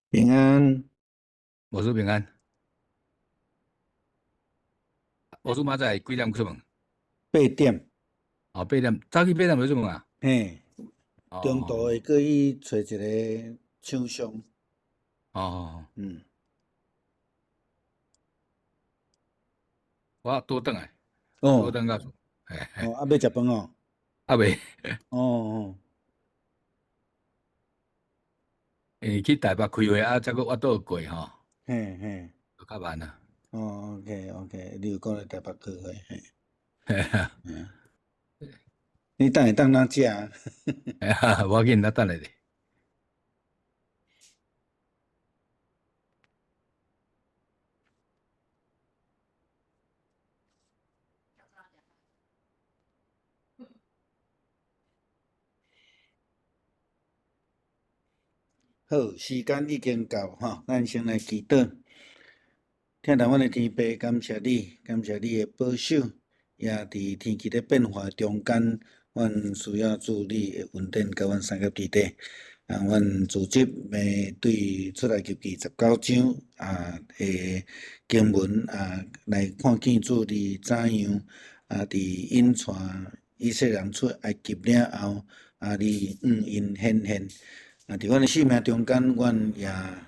平安。牧師平安。牧師明仔載幾點出門？八點。哦，八點，早起八點就出門啊？嘿，中途會過去揣一个廠商。我拄轉來。拄轉到厝。哦，啊，欲食飯哦？猶未。因為去台北開會啊，才閣倚倒過吼。嘿嘿。較慢啊。哦，OK，OK，你有講咧台北開會，嘿。你等會當哪食？無要緊，咱等下咧。好，時間已經到吼，咱先來祈禱。疼愛阮的天父，感謝你，感謝你的保守，也佇天氣咧變化中間，阮需要主你的恩典，佮阮相佮佇底。啊，阮組織欲對出埃及記十九章啊的經文啊，來看見主你怎樣啊，佇引帶以色列人出埃及了後，啊，你向𪜶顯現。啊！佇阮的生命中間，阮也啊，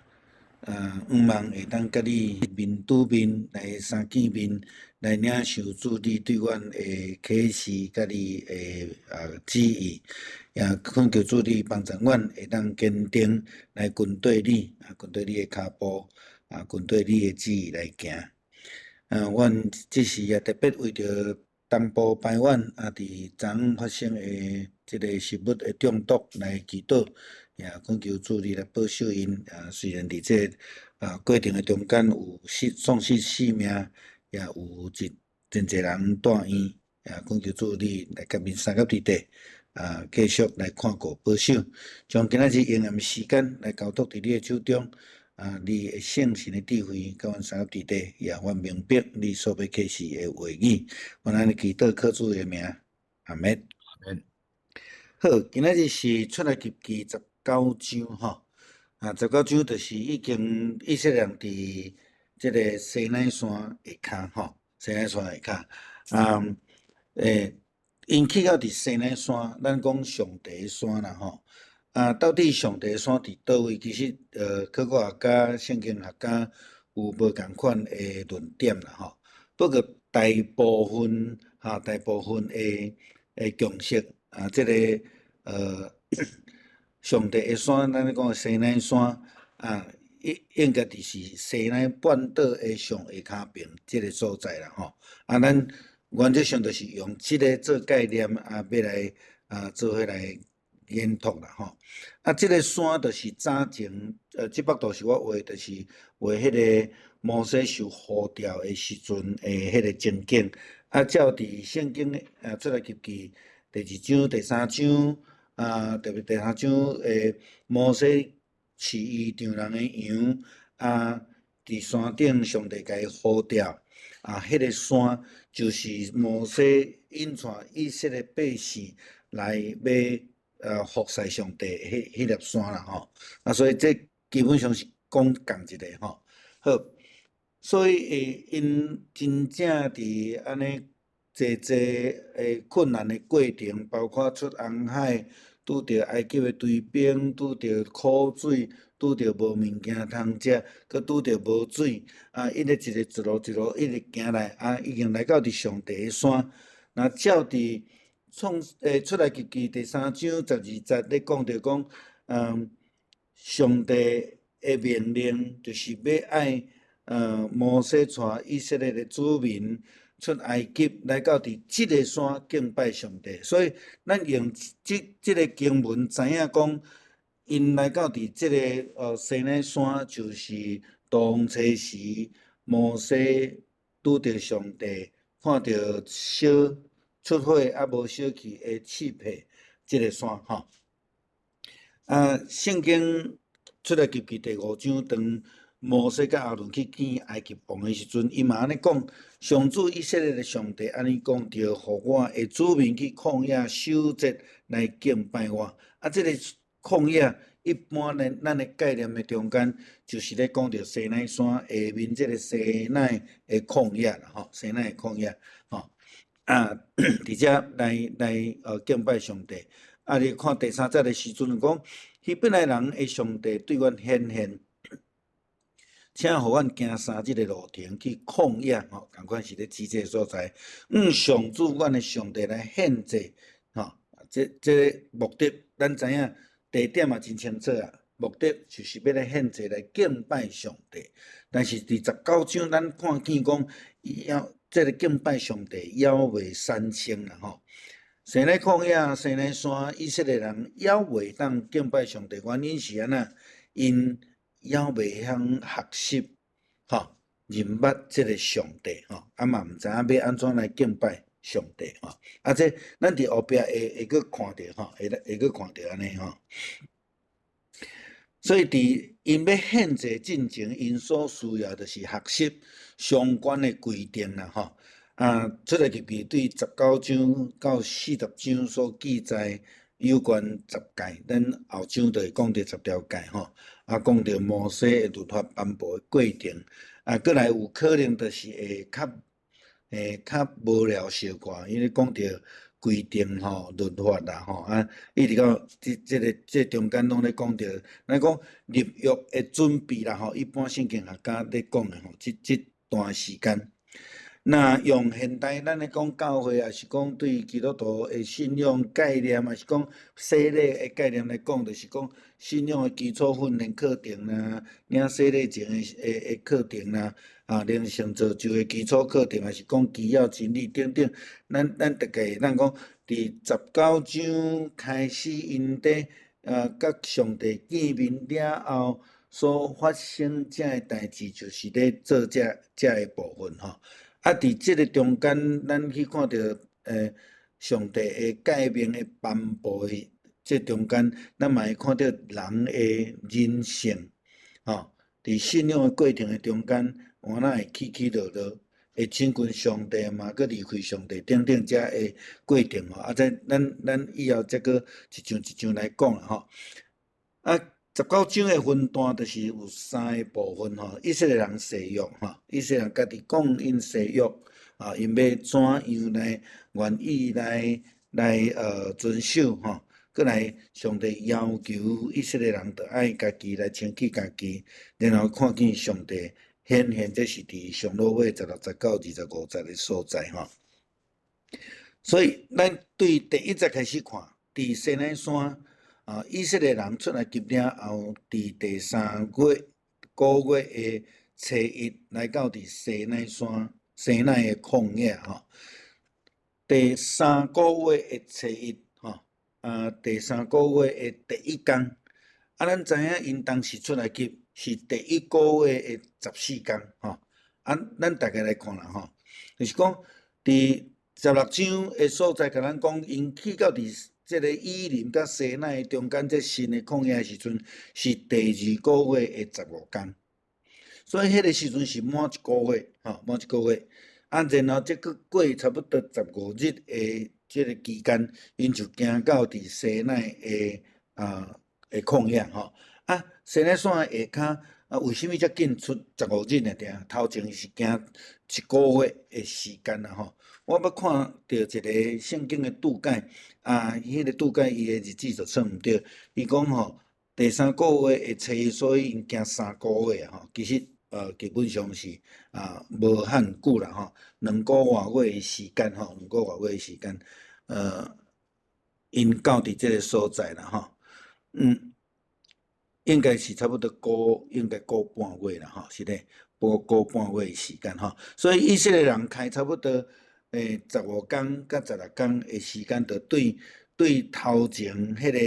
向望會當佮你面對面來相見面，來領受主你對阮的啟示，佮你的啊旨意，也懇求主你幫助阮會當堅定來跟綴你，啊，跟綴你的跤步，啊，跟綴你的旨意來行。啊，阮這時也特別為著東部排灣啊，佇昨昏發生的這个食物的中毒來祈禱。也懇求主你來保守𪜶。啊，雖然佇這啊過程的中間有失喪失性命，也有一真濟人住院，也懇求主你來共𪜶相佮佇底，啊，繼續來看顧保守，將今仔日閒的時間來交託佇你的手中，啊，你的聖神的智慧佮阮相佮佇底，也阮明白你所欲啟示的話語，阮按呢祈禱靠主的名，阿們。阿們。好，今仔日是出埃及記十九章吼，啊，十九章就是已經以色列人佇這个西奈山下跤吼，西奈山下跤，啊，𪜶去到佇西奈山，咱講上帝山啦吼，啊，到底上帝山佇佗位？其實，考古學家、聖經學家有無仝款的論點啦吼。不過大部分，哈，大部分的的共識，啊，這个，上帝的山，咱咧講西奈山，啊，應應該就是西奈半島的上下跤爿這个所在啦吼。啊，咱原則上就是用這个做概念，啊，欲來啊做伙來研討啦吼。啊，這个山就是早前，這幅圖是我畫，就是畫彼个摩西受呼召的時陣的彼个情景。啊，照佇聖經的啊出埃及記第二章、第三章。啊，特別第三章，摩西飼伊丈人的羊，啊，佇山頂上帝共伊呼召，啊，彼个山就是摩西引帶以色列百姓來欲服侍上帝彼彼粒山啦吼。啊，所以這基本上是講仝一个吼。好，所以𪜶真正佇按呢濟濟的困難的過程，包括出紅海，拄著埃及的追兵，拄著苦水，拄著無物件通食，閣拄著無水，啊，一直一个一路一路一直行來，啊，已經來到佇上帝的山。若照佇創出埃及記第三章十二節咧講著講，上帝的命令就是欲愛，摩西帶以色列的子民出埃及來到佇這个山敬拜上帝，所以咱用這這个經文知影講，𪜶來到佇這个西奈山，就是當初時摩西拄著上帝，看著燒出火猶無燒去的刺柏這个山吼。啊，聖經出埃及記第五章當摩西佮亞倫去見埃及王的時陣，伊嘛按呢講：上主以色列的上帝按呢講，著予我的子民去曠野守節來敬拜我。啊，這个曠野一般呢，咱的概念的中間，就是咧講著西奈山下面這个西奈的曠野啦，吼，西奈的曠野，吼，啊，佇遮來敬拜上帝。啊，你看第三節的時陣講，希伯來人的上帝對阮顯現，請予阮行三日的路程去曠野，吼，仝款是咧指這个所在，向上主阮的上帝來獻祭，吼，這个目的，咱知影地點嘛真清楚啊，目的就是欲來獻祭來敬拜上帝。但是佇十九章，咱看見講，伊猶這个敬拜上帝猶未產生啦，吼。西奈曠野、西奈山，以色列人猶未當敬拜上帝，原因是按怎？𪜶猶未曉學習，吼，認捌這个上帝，吼，啊嘛毋知影欲按怎來敬拜上帝，吼。啊，這咱佇後壁會閣看著，吼，會閣看著按呢，吼。所以佇𪜶欲獻祭進前，𪜶所需要就是學習相關的規定啦，吼。啊，出埃及記對十九章到40章所記載有關十誡，咱後章就會講著十條誡吼。啊，講著摩西的律法頒布的過程，啊，閣來有可能就是會較無聊小可，因為講著規定吼、律法啦吼，啊，一直到這中間攏咧講著，咱講立約的準備啦吼，一般聖經學家咧講的吼，這段時間。若用現代咱咧講教會，抑是講對基督徒的信仰概念，抑是講洗禮的概念來講，就是講信仰的基礎訓練課程啦，領洗禮前的課程啦，啊，靈性造就的基礎課程，抑是講基要真理等等，咱大概會當講，佇十九章開始，𪜶佇佮上帝見面了後，所發生這个代誌，就是咧做這个部分吼。啊，佇這个中間，咱去看著上帝的誡命的頒布的這中間，咱嘛會看著人的人性，吼，佇信仰的過程的中間，有哪會起起落落，會親近上帝嘛，閣離開上帝等等這个過程吼。啊，這咱以後再閣一章一章來講啦吼。啊，十九章的分段就是有三个部分吼，以色列人誓約吼，以色列人家己講𪜶誓約，啊，𪜶欲怎樣來願意來遵守吼，閣來上帝要求以色列人著愛家己來清潔家己，然後看見上帝顯現，這是佇上落尾16節到25節的所在吼。所以咱對第一節開始看，佇西奈山。啊！以色列人出埃及了後，佇第三月個月的初一來到佇西奈山、西奈的曠野吼。第三個月的初一吼，啊，第三個月的第一工，啊，咱知影𪜶當時出埃及是第一個月的14工吼。啊，咱大家來看啦吼，就是講佇十六章的所在，共咱講，𪜶去到佇這个以琳佮西奈中間這新的曠野的時陣，是第二個月的15工，所以彼个時陣是滿一個月，吼，滿一個月。啊，然後這閣過差不多十五日的這个期間，𪜶就行到佇西奈的曠野，吼。啊，西奈山下跤啊，為啥物遮緊出十五日爾爾？頭前是行一個月的時間啦，吼。我捌看著一个聖經的注解，啊，彼个注解伊的日子就算毋對。伊講吼，第三個月的初一，所以𪜶行三個月吼，其實基本上是啊無遐久啦吼，兩個外月的時間吼，兩個外月的時間，𪜶到佇這个所在啦吼，應該是差不多個，應該個半月啦吼，是咧，個個半月的時間吼，所以以色列人開差不多15工佮16工的時間，就對頭前彼个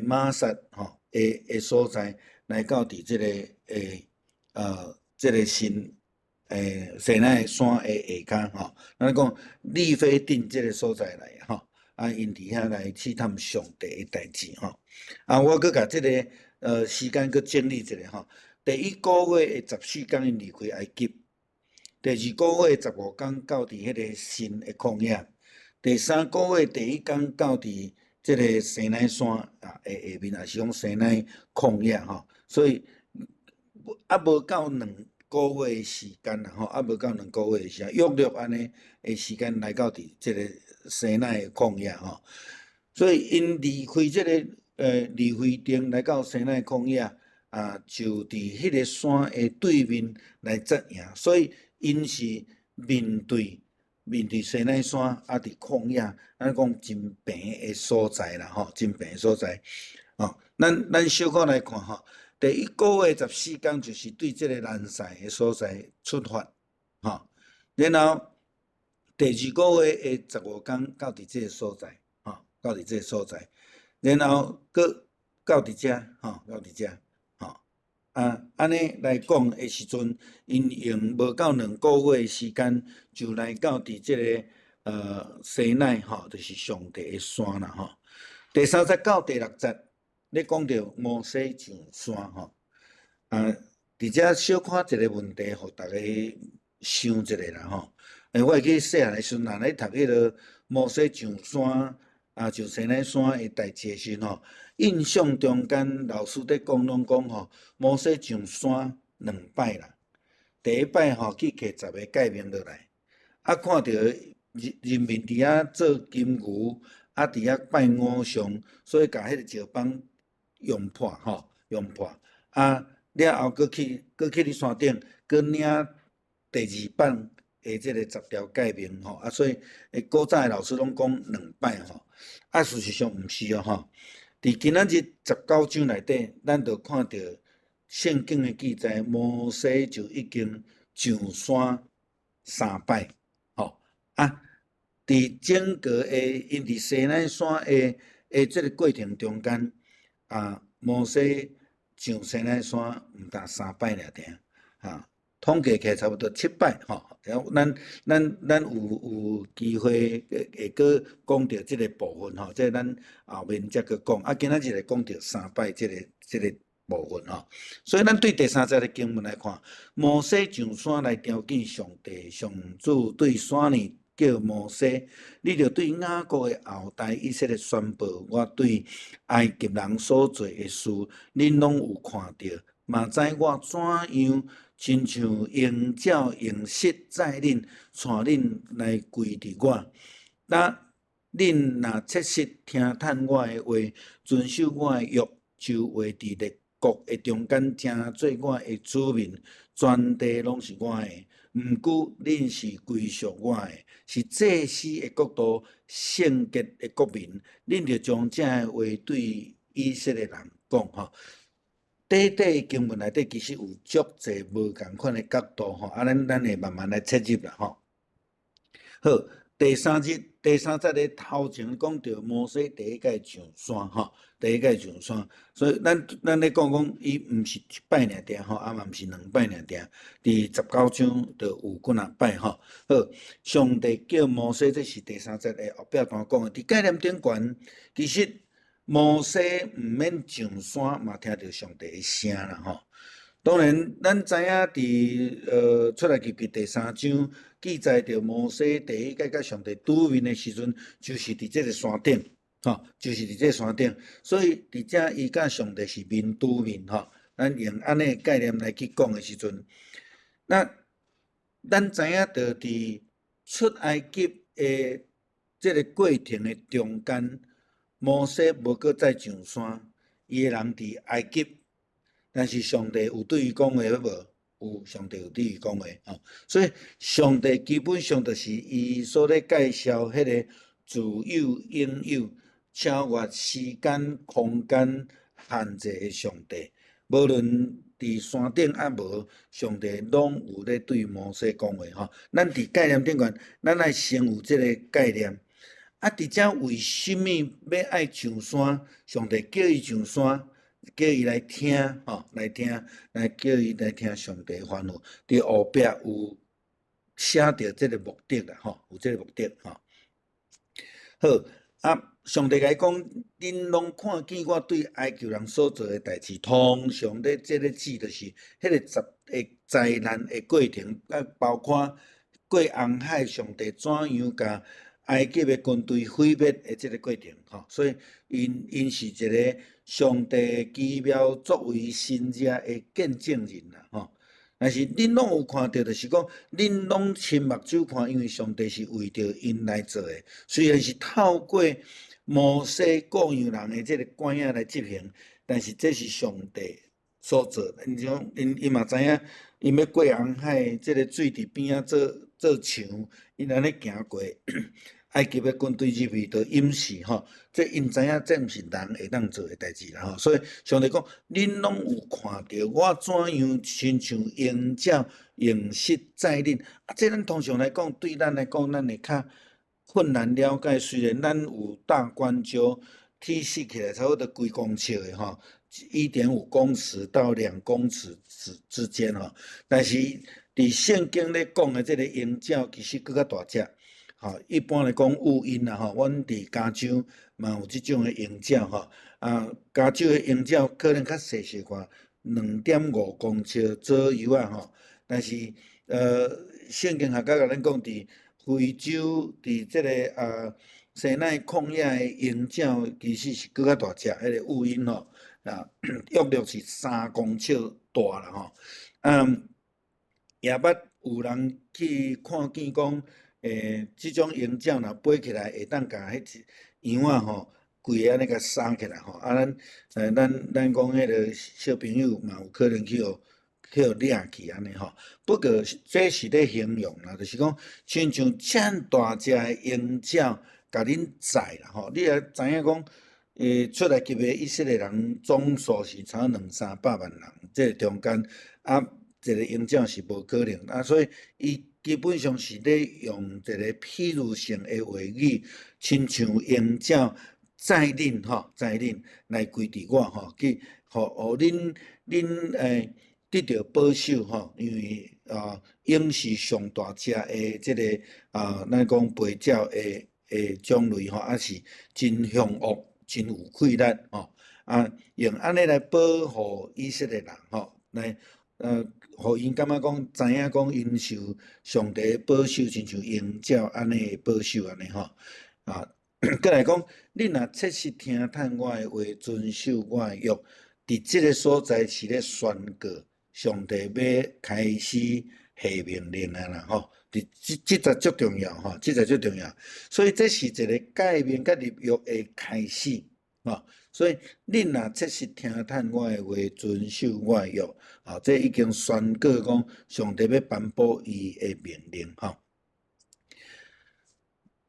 瑪撒吼的所在來到佇這个這个新西奈山的下跤吼，咱講利非訂這个所在來吼，啊，𪜶佇遐來試探上帝的代誌吼，啊，我閣共這个時間閣整理一下吼，第一個月的14工𪜶離開埃及。第二個月15工到佇彼个新的曠野，第三個月第一工到佇這个西奈山啊的下面，抑是講西奈曠野吼，所以猶無夠2個月的時間啦吼，猶無夠兩個月的時間，約略按呢的時間來到佇這个西奈的曠野吼，所以𪜶離開這个利非定來到西奈曠野啊，就佇彼个山的對面來紮營，所以𪜶是面對西奈山，啊，佇曠野，咱講真平的所在啦吼，真平的所在。哦，咱小可來看吼，第一個月14工就是對這个蘭塞的所在出發，吼，然後第二個月的15工到佇這个所在，吼，到佇這个所在，然後閣到佇遮，吼，到佇遮，吼，啊，按呢來講的時陣，𪜶用無夠兩個月的時間，就來到佇這个西奈吼，就是上帝的山啦吼。第三節到第六節，咧講著摩西上山吼，啊，佇遮小看一个問題，予逐家想一下啦吼。欸，我會記細漢的時陣，若咧讀彼个摩西上山啊，上西奈山的代誌的時陣吼，印象中間老師咧講攏講吼，摩西上山兩擺啦。第一擺吼去摕十个誡命落來，啊，看著人民佇遐做金牛，啊，佇遐拜偶像，所以共彼个石枋用破吼，用破。啊，了後閣去佇山頂，閣領第二版的這个十條誡命吼，啊，所以古早的老師攏講兩擺吼，啊，事實上毋是哦吼。佇今仔日19章內底，咱就看著聖經的記載，摩西就已經上山三擺，吼啊！佇整個的𪜶佇西奈山的這个過程中間，啊，摩西上西奈山毋但三擺爾爾，哈，統計起來差不多七擺吼。然後咱有機會會閣講著這个部分吼，這咱後面才閣講。啊，今仔日來講著三擺這个部分吼。所以咱對第三節的經文來看，摩西上山來朝見上帝，上主對山裡叫摩西，你著對雅各的後代以色列宣布，我對埃及人所做的事，恁攏有看著，嘛知我怎樣親像鷹鳥用翼載恁，帶恁來歸佇我。那恁若切實聽趁我的話，遵守我的約，就會佇列國的中間成做我的子民，全地攏是我的。毋過恁是歸屬我的，是祭司的國度，聖潔的國民。恁著將這个話對以色列人講吼。短短經文內底其實有足濟無仝款的角度吼，啊，咱會慢慢來切入啦吼。好，第三節第三節的頭前講著摩西第一擺上山吼，第一擺上山，所以咱咧講講，伊毋是一擺爾爾吼，啊嘛毋是兩擺爾爾，佇19章就有幾若擺吼。好，上帝叫摩西，這是第三節的後壁段講的。佇概念頂懸，其實摩西毋免上山嘛，聽著上帝的聲啦吼。當然，咱知影佇出埃及記第三章記載著摩西第一擺佮上帝拄面的時陣，就是佇這个山頂，吼，就是佇這个山頂。所以佇遮伊佮上帝是面對面吼。咱用按呢概念來去講的時陣，那咱知影著佇出埃及的這个過程的中間，摩西無閣再上山，伊的人佇埃及，但是上帝有對伊講話無？有，上帝有對伊講話吼，所以上帝基本上就是伊所咧介紹彼个自有、永有、超越時間、空間限制的上帝，無論佇山頂抑無，上帝攏有咧對摩西講話吼。咱佇概念頂懸，咱愛先有這个概念。啊，佇遮為啥物欲愛上山？上帝叫伊上山，叫伊來聽吼，來聽，來叫伊來聽上帝吩咐。佇後壁有寫著這个目的啦，吼，有這个目的吼。好，啊，上帝共伊講，恁攏看見我對埃及人所做的代誌，通常咧這个指就是彼个十个災難的過程，啊，包括過紅海，上帝怎樣共埃及的軍隊毀滅的這个過程吼，所以𪜶是一个上帝奇妙作為神蹟的見證人啦吼。但是恁攏有看著，就是講恁攏親目睭看，因為上帝是為著𪜶來做的，雖然是透過摩西顧羊人的這个拐仔來執行，但是這是上帝所做的。𪜶講𪜶𪜶嘛知影，𪜶欲過紅海，這个水佇邊仔做做牆，𪜶按呢行過，埃及的軍隊入去就淹死吼。這𪜶知影這毋是人會當做的代誌啦吼。所以上帝講，恁攏有看著我怎樣親像鷹鳥用膝載恁。啊，這咱通常來講，對咱來講，咱會較困難了解。雖然咱有大冠鷲體細起來差不多幾公尺的吼，1.5公尺到2公尺之間吼，但是佇聖經咧講的這个鷹鳥其實閣較大隻。吼，一般來講烏鷹啦吼，阮佇加州嘛有這種的鷹鳥吼，啊，加州的鷹鳥可能較細細看，2.5公尺左右啊吼，但是聖經學家共咱講，佇非洲佇這个西奈曠野的鷹鳥其實是閣較大隻，彼个烏鷹吼，啊，約略是3公尺大啦吼，嗯，也捌有人去看見講，這種鷹鳥若飛起來，會當共彼隻羊仔吼，規个按呢共捎起來吼，啊，咱講彼个小朋友嘛有可能去予掠去按呢吼。不過這是咧形容啦，就是講親像遮大隻的鷹鳥，共恁載啦吼。你也知影講，出埃及的以色列人總數是差兩三百萬人，這个中間啊，一个鷹鳥是無可能啊，所以伊基本上是咧用一个譬喻性的話語，親像鷹鳥載恁吼，載恁來歸佇我吼，去予恁得著保守吼，因為啊，鷹是上大隻的這个啊，咱講飛鳥的種類吼，也是真兇惡、真有氣力吼。啊，用按呢來保護以色列人吼，來予𪜶感覺講，知影講𪜶受上帝保守，親像鷹鳥按呢保守按呢吼。啊，閣來講，恁若切實聽趁我的話，遵守我的約，佇這个所在是咧宣告上帝欲開始下命令啊啦吼。佇這這節足重要吼，這節足重要。所以這是一个誡命佮立約的開始吼。所以恁若切實聽趁我的話，遵守我的約，啊，這已經宣告講上帝欲頒布伊的命令吼。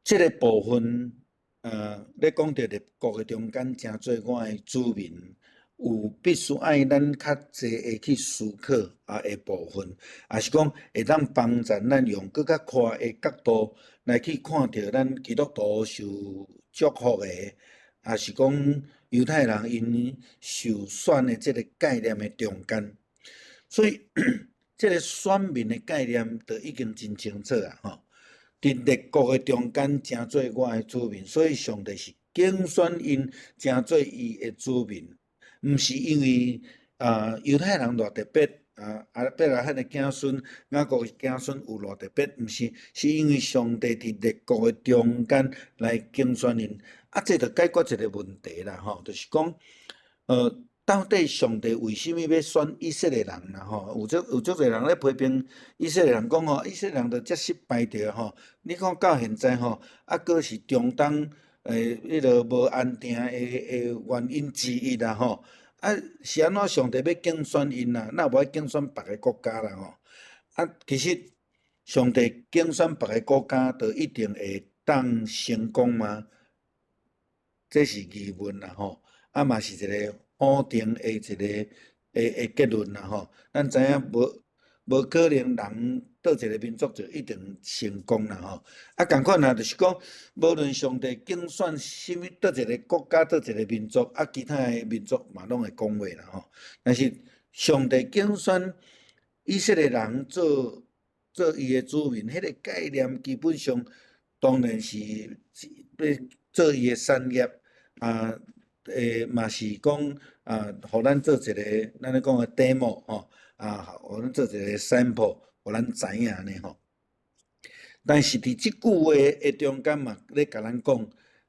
這个部分，咧講著列國的中間，成做我的子民，有必須愛咱較濟會去思考啊的部分，也是講會當幫助咱用閣較寬的角度來去看著咱基督徒受祝福的，也是講猶太人𪜶受選的這个概念的中間。所以這个選民的概念就已經真清楚啊吼。佇列國的中間，成做我的子民，所以上帝是揀選𪜶成做伊的子民，毋是因為啊猶太人偌特別啊，亞伯拉罕的子孫、雅各的子孫有偌特別，毋是，是因為上帝佇列國的中間來揀選𪜶。啊，這就解決一个問題啦吼，就是講，到底上帝為啥物欲選以色列人啦吼？有足濟人咧批評以色列人講吼，以色列人就遮失敗著吼。你看到現在吼，猶閣是中東彼个無安定的原因之一啦吼。啊，是按怎上帝欲揀選𪜶啊？若無愛揀選別个國家啦吼？啊，其實上帝揀選別个國家，就一定會當成功嗎？這是疑問啦吼。啊嘛是一个否定的一个的結論啦吼。咱知影無可能人佗一个民族就一定成功啦吼。啊，仝款啊，就是講，無論上帝揀選啥物佗一个國家，佗一個民族，啊，其他的民族嘛攏會講話啦吼。但是上帝揀選以色列人做伊的子民，彼个概念基本上當然是欲做伊的產業啊。嘛是講啊，予咱做一个咱咧講的 demo 吼，啊，予咱做一个 sample，予咱知影按呢吼。但是佇這句話的中間嘛，咧共咱講，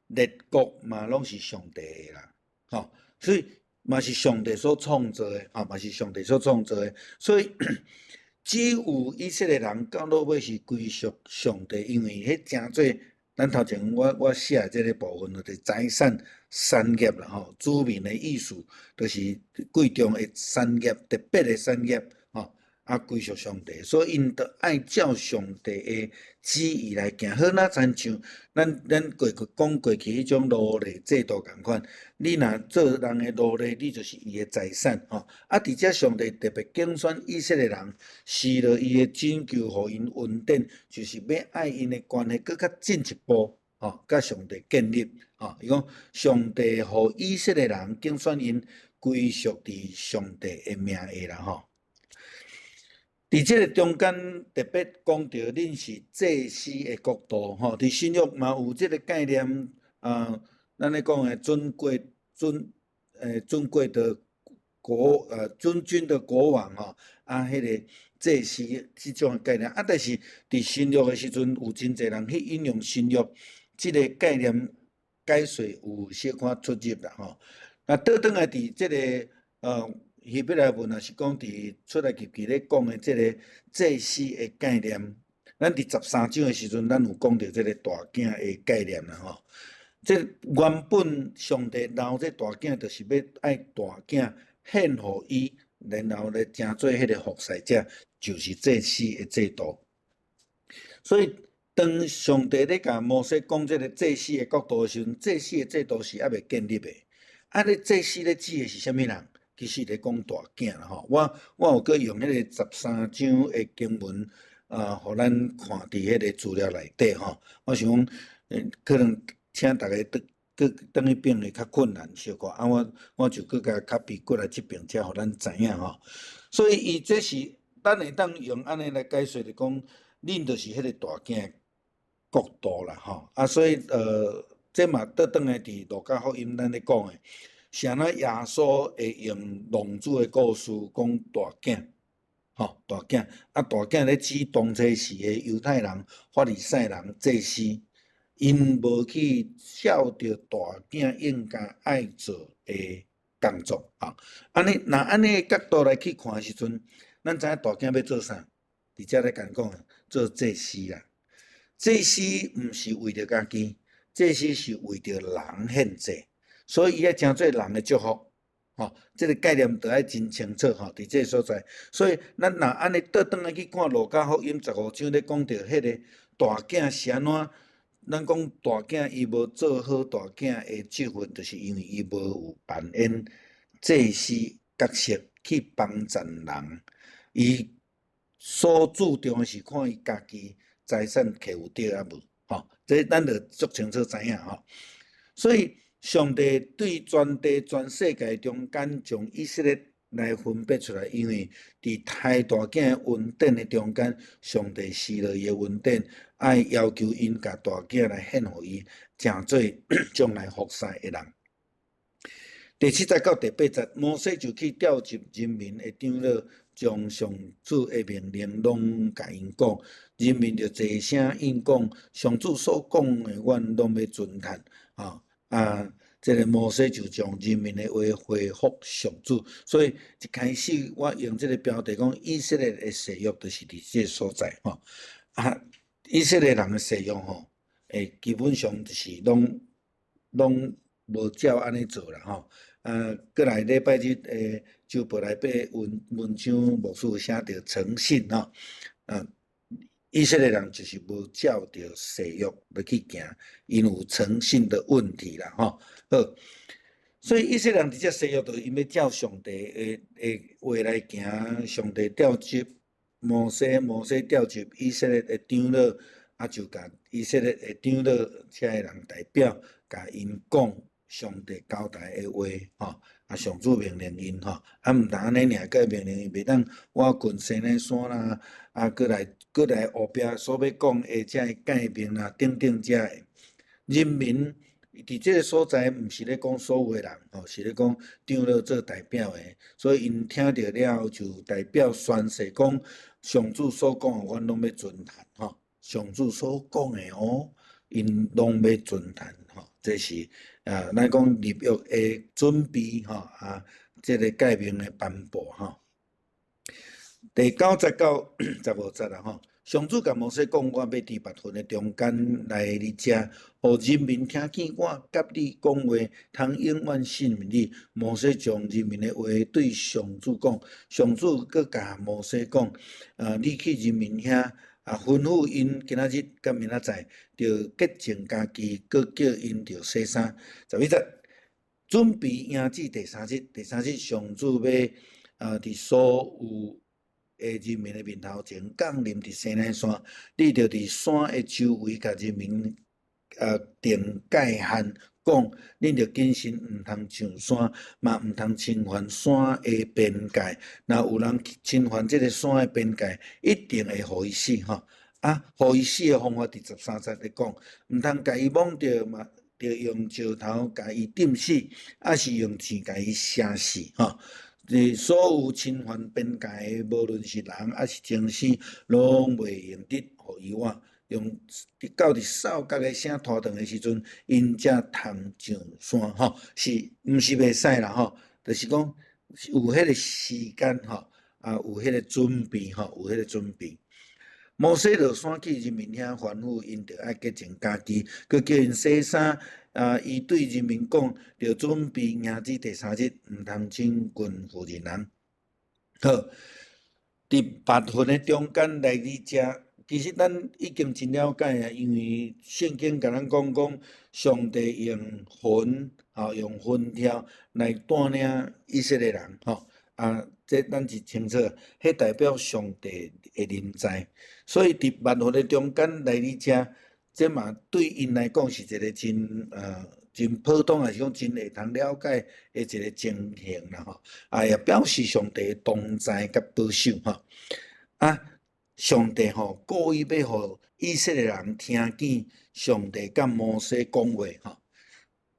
列國嘛攏是上帝的啦，吼，所以嘛是上帝所創造的，吼，嘛是上帝所創造的，所以只有以色列人到落尾是歸屬上帝，因為彼誠濟咱頭前我寫的這個部分，就是財產產業啦，吼，子民的意思就是貴重的產業，特別的產業，吼，啊歸屬上帝，所以𪜶著愛照上帝的旨意來行。好，若親像咱過去講過去彼種奴隸制度仝款，你若做人的奴隸，你就是伊的財產，吼。啊，佇遮上帝特別揀選以色列人，施了伊的拯救，予𪜶恩典，就是欲愛𪜶的關係閣較進一步，吼，佮上帝建立，吼。伊講上帝予以色列人揀選𪜶歸屬佇上帝的名下啦，吼。佇這個中間特別講著恁是祭司的國度，吼，佇新約嘛有這個概念，啊，咱咧講的尊貴尊，尊貴的國，尊君的國王，吼，啊，彼個祭司這種的概念，啊，但是佇新約的時陣，有真濟人去引用新約這個概念解說有小可出入啦，吼。啊，倒轉來佇這個，希伯來文也是講佇出埃及記咧講的這個祭司的概念，咱佇13章的時陣，咱有講著這個大囝的概念啦吼。這原本上帝留這大囝，就是欲愛大囝獻予伊，然後咧成做彼個服侍者，就是祭司的制度。所以當上帝咧共摩西講這個祭司的國度的時陣，祭司的制度是猶未建立的。啊，咧祭司咧指的是啥物人？其實咧講大囝啦吼，我有閣用彼個十三章的經文啊，予咱看佇彼個資料內底吼。我想講，可能請逐家轉閣轉彼邊會較困難小可，啊，我就閣共 copy 過來這邊，才予咱知影吼。所以伊這是咱會當用按呢來解說，就講恁就是彼個大囝國度啦吼。啊，所以這嘛倒轉來佇路加福音咱咧講的。是按怎耶穌會用浪子的故事講大囝，吼，大囝，啊大囝咧指當初時的猶太人、法利賽人、祭司，𪜶無去照著大囝應該愛做的工作，吼。按呢，若按呢角度來去看的時陣，咱知影大囝欲做啥？佇遮咧共講，做祭司啦。祭司毋是為著家己，祭司是為著人獻祭。所以伊愛成做人的祝福，吼，這個概念著愛真清楚吼，佇這個所在。所以咱若按呢倒轉來去看路加福音15章咧講著彼個大囝是按怎？咱講大囝伊無做好大囝的職分，就是因為伊無有扮演祭司角色去幫贊人。伊所注重的是看伊家己財產摕有著抑無，吼，這咱著足清楚知影吼。所以上帝對全地全世界中間將以色列來分別出來，因為佇刣大囝的恩典的中間，上帝施了伊的恩典，愛要求𪜶共大囝來獻予伊，成做將來服侍的人。第七節到第八節，摩西就去調集人民的長老，將上主的命令攏共𪜶講，人民就齊聲應講，上主所講的，阮攏欲遵行。啊，這個摩西就將人民的話回覆上主，所以一開始我用這個標題講以色列的誓約，就是佇這個所在吼。啊，以色列人的誓約吼，基本上就是攏無照按呢做啦吼。啊，過來禮拜日的週報內底文章牧師寫著誠信吼，啊，以色列人就是無照著誓約來去行，𪜶有誠信的問題啦吼。好，所以以色列人佇這誓約，就𪜶欲照上帝的話來行，上帝調集摩西，摩西調集以色列的長老，啊就共以色列的長老這个人代表，共𪜶講上帝交代的話，吼，啊上主命令𪜶吼，啊毋但按呢爾，閣命令𪜶袂當倚近西奈山啦，啊，閣來後壁所欲講的這个誡命啦等等這个人民佇這个所在，毋是咧講所有的人，吼，是咧講長老做代表的，所以𪜶聽著了後就代表宣誓講上主所講的，阮攏欲遵行，吼。上主所講的哦，𪜶攏欲遵行吼，這是啊，咱講立約的準備吼啊，這个誡命的頒布吼。第九節到十五節啦吼，上主共摩西講，我欲佇密雲的中間來你遮，予人民聽見我佮你講話，通永遠信任你。摩西將人民的話對上主講，上主閣共摩西講，啊，你去人民遐，啊，吩咐𪜶今仔日佮明仔載，著潔淨家己，閣叫𪜶著洗衫。十一節，準備營至第三日，第三日上主欲啊，佇所有的人民的面頭前降臨佇西奈山，你著佇山的周圍共人民定界限，講恁著謹慎，毋通上山，嘛毋通侵犯山的邊界。若有人侵犯這个山的邊界，一定會予伊死吼。啊，予伊死的方法佇十三節咧講，毋通共伊摸著嘛，著用石頭共伊釘死，抑是用箭共伊射死吼。所有侵犯邊界的，無論是人抑是牲畜，攏袂用得予伊活。用到佇哨角的聲拖長的時陣，𪜶才通上山吼，是毋是袂使啦吼？就是講有彼个時間吼，啊有彼個準備吼，有彼個準備。摩西落山去人民遐吩咐𪜶著愛潔淨家己，閣叫𪜶洗衫。啊！伊對人民講，著準備營至第三日，毋通親近婦人人。好，佇密雲的中間來你遮，其實咱已經真了解啊，因為聖經共咱講講，上帝用雲，吼用雲柱來帶領以色列人，吼啊，這咱是清楚，彼代表上帝的臨在。所以佇密雲的中間來你遮。這嘛對𪜶來講是一个真普通，抑是講真會通了解的一个情形啦吼。啊，也表示上帝的同在佮保守吼。啊，上帝吼故意欲予以色列人聽見上帝佮摩西講話吼。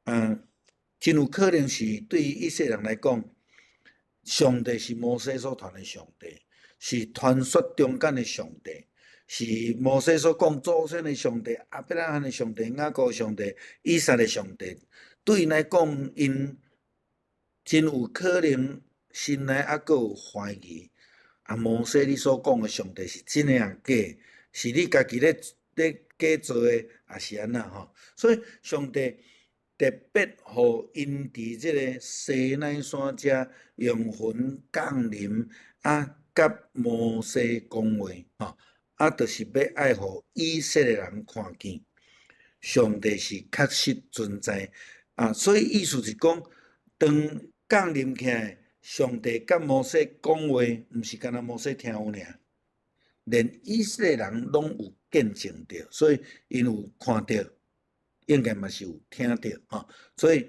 嗯，真有可能是對以色列人來講，上帝是摩西所傳的上帝，是傳說中間的上帝。是摩西所講祖先的上帝、亞伯拉罕的上帝、雅各的上帝、以撒的上帝，對𪜶來講，𪜶真有可能心內猶閣有懷疑。啊，摩西你所講的上帝是真的抑假？是你家己咧假造的，抑是按怎吼？所以上帝特別予𪜶佇這个西奈山遮用雲降臨，啊，佮摩西講話吼。啊，就是欲愛予以色列人看見，上帝是確實存在啊！所以意思是講，當降臨起來，上帝佮摩西講話，毋是干焦摩西聽有爾，連以色列人攏有見證著，所以𪜶有看著，應該嘛是有聽著吼。所以，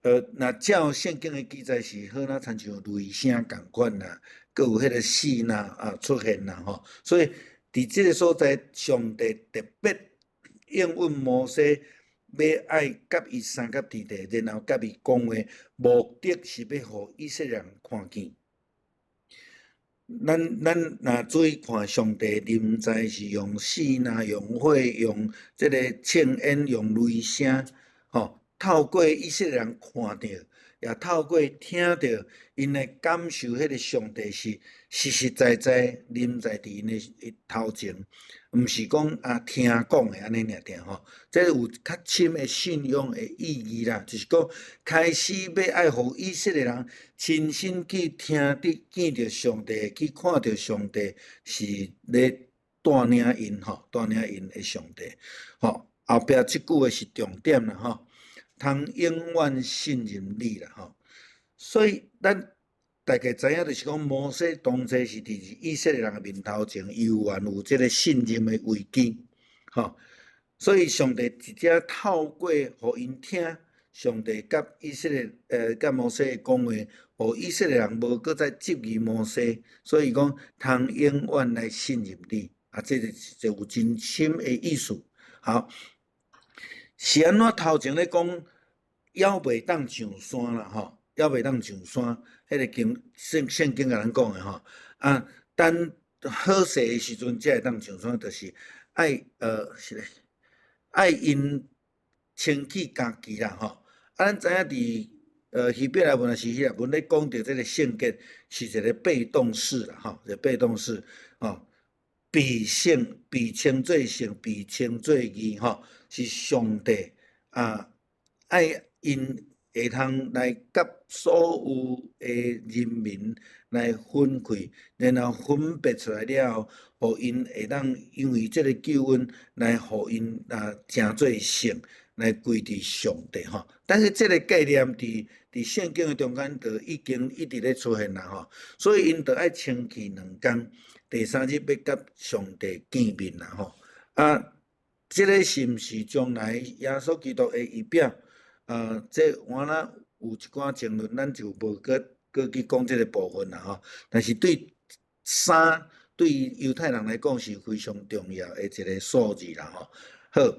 若照聖經的記載是好若親像雷聲仝款啦，閣有彼个四若啊出現啦吼，所以。佇這个所在，上帝特別應允摩西，欲愛佮伊相佮佇地，然後佮伊講話，目的是欲予以色列人看見。咱若注意看，上帝臨在是用四若用火、用這个青煙、用雷聲，吼，透過以色列人看著，也透過聽著，𪜶來感受彼个上帝是實實在在臨在佇𪜶的頭前，毋是講啊聽講的按呢爾爾吼，這有較深的信仰的意義啦，就是講開始欲愛予以色列人親身去聽著見著上帝，去看著上帝是咧帶領𪜶吼，帶領𪜶的上帝吼。後壁這句話是重點啦吼，通永遠信任你啦吼。所以咱大概知影，就是講摩西當初是佇以色列人的面頭前，猶原有這个信任的危機，吼。所以上帝直接透過予𪜶聽上帝佮以色列佮摩西的講話，予以色列人無閣再質疑摩西，所以講通永遠來信任你，啊，這个就有真深的意思。好，是按怎頭前咧講，猶袂當上山啦，吼，猶袂當上山，彼个經聖經共咱講的吼，啊，等好勢的時陣才會當上山，就是愛是咧，愛𪜶清去家己啦吼。啊，咱知影佇希伯來文抑是希臘文咧講著這个聖潔是一个被動式啦吼，一个被動式吼，被聖被稱做聖，被稱做義吼，是上帝啊愛𪜶會通來佮所有的人民來分開，然後分別出來了後，予𪜶會當因為這个救恩來予𪜶啊成做聖，來歸佇上帝吼。但是這个概念佇聖經的中間就已經一直咧出現啦吼，所以𪜶就愛清去兩工，第三日欲佮上帝見面啦吼。啊，這个是毋是將來耶穌基督的預表？這我若有一寡爭論，咱就無閣閣去講這个部分啦吼。但是對衫對猶太人來講是非常重要的一个數字啦吼。好，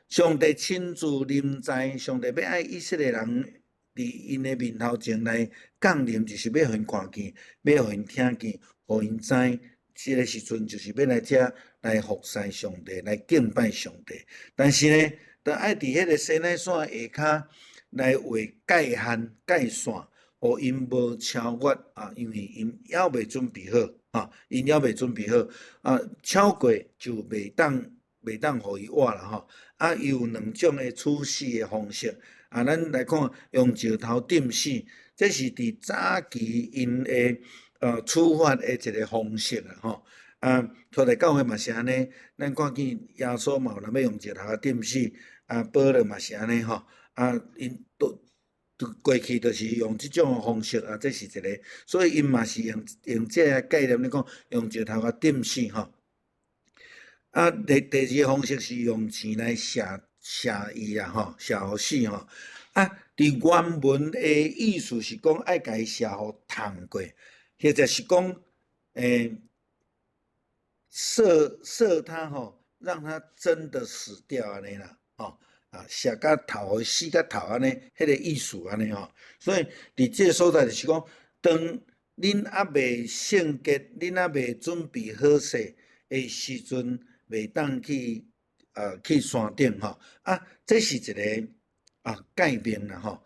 上帝親自臨在，上帝欲愛以色列人佇𪜶的面頭前來降臨，就是欲予𪜶看見，欲予𪜶聽見，予𪜶知，這个時陣就是欲來遮來服侍上帝，來敬拜上帝。但是呢，著愛佇彼个西奈山下跤來畫界限、界線，予𪜶無超越啊，因為𪜶猶未準備好啊，𪜶猶未準備好啊，超過就袂當予伊活啦吼。啊，伊有兩種的處死的方式啊，咱來看用石頭釘死，這是佇早期𪜶的處罰的一个方式啦吼。啊，初代教會嘛是按呢，咱看見耶穌嘛有人欲用石頭釘死，啊，保羅嘛是按呢吼，啊，𪜶都過去就是用這種的方式啊，這是一个，所以𪜶嘛是用這个概念咧講，用石頭共釘死吼。啊，第二个方式是用箭來射射伊啊吼，射予死吼。啊，佇原文的意思是講愛共伊射予燙過，或者是講，射他吼，讓他真的死掉按呢啦，吼，啊，射甲頭，死甲透按呢，彼个意思按呢吼。所以佇這个所在就是講，當恁猶未聖潔，恁猶未準備好勢的時陣，袂當去山頂吼。啊，這是一个啊誡命啦吼。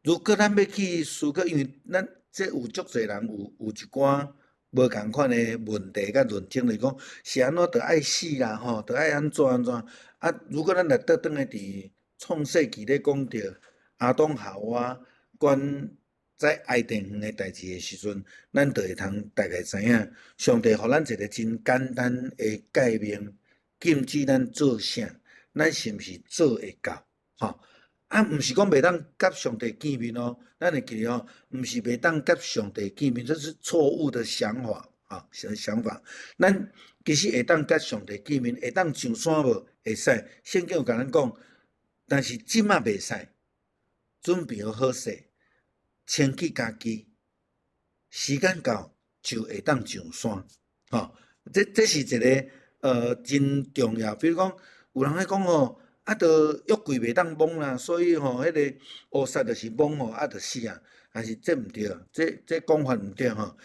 如果咱欲去思考，因為咱這有足濟人有一寡無仝款的問題佮論爭，就是講是按怎著愛死啦吼，著愛按怎按怎。啊，如果咱來倒轉來佇創世記咧講著亞當夏娃關在伊甸園的代誌的時陣，咱就會通大概知影，上帝予咱一个真簡單的誡命，禁止咱做啥，咱是毋是做會到？吼，啊，毋是講袂當佮上帝見面哦，咱會記得哦，毋是袂當佮上帝見面，這是錯誤的想法，啊，想法。咱其實會當佮上帝見面，會當上山無？會使，聖經有共咱講，但是這馬袂使，準備好好勢，清去家己，時間到就會當上山，吼，這是一个真重要。比如講，有人咧講吼，啊，著約櫃袂當摸啦，所以吼，彼个烏撒就是摸吼，啊，就死啊。但是這毋對，這講法毋對吼。